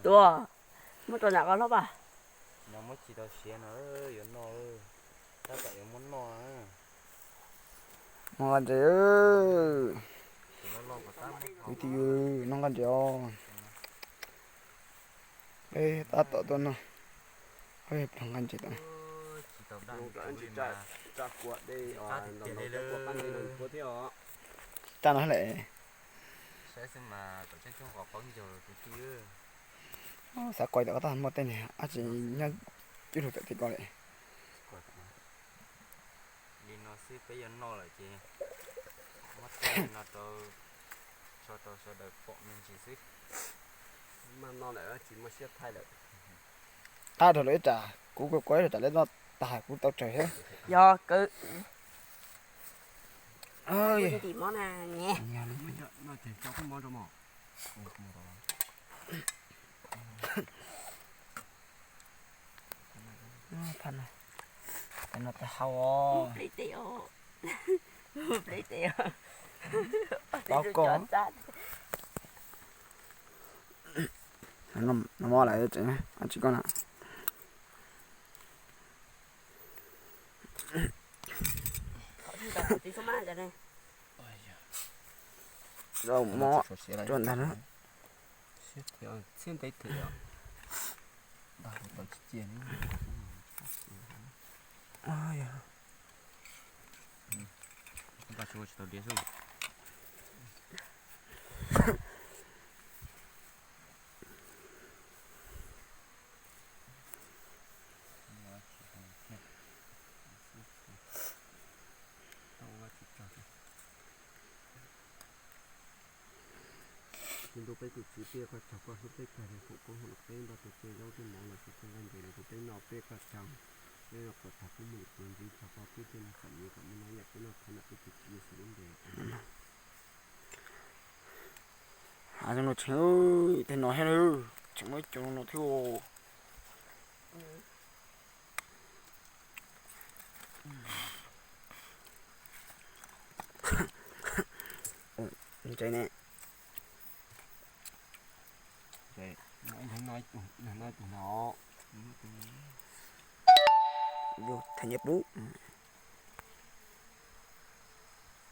Tuaj, muab rau nram qab hlob pas. No muab tsis tau siav no, yuav noj, tab tom yuav muab noj. Noj nqaij ntses, kwv tij, noj nqaij ntses os. Peb tab tom tuaj noj, peb plob nqaij ntses tod. Tsis tau no lawm. Xav koj tom ko tau muaj tej niag dab tsi nyob cwj lug tom tej ko lawm. Li no xwb peb yuav noj lawm ces muab thaij no rau, tso rau sawv daws pom me ntsis xwb. Qab rau lawv ib tsam, kuv kuj kuv ib tsam lawv noj tag kuv tau tsawg thiab. Yog kawg. Ntim mob na. Phab no, phab no tag hau os. Paub koj. No mob lawm tseem tsis koj na. Mob rau ntag na. Tus ntuj peb tus Tswv, peb ua koj tsaug koj hlub peb kawg li, foom koob hmoov rau peb npaj tau tej zaub tej mov los sis tej nqaij ntses los rau peb noj, peb ua koj tsaug. Peb ua koj tsaug koob hmoov tus ntxwv, tsaug koj pub tej neeg xam nyuj kom muaj noj yam peb noj thov ntawm peb tus Tswv Yexus lub npe. Hav zoov no tseem, tej no thiab, tseem muaj ib co no thiab. Ntses ne. Yus them nyiaj pub.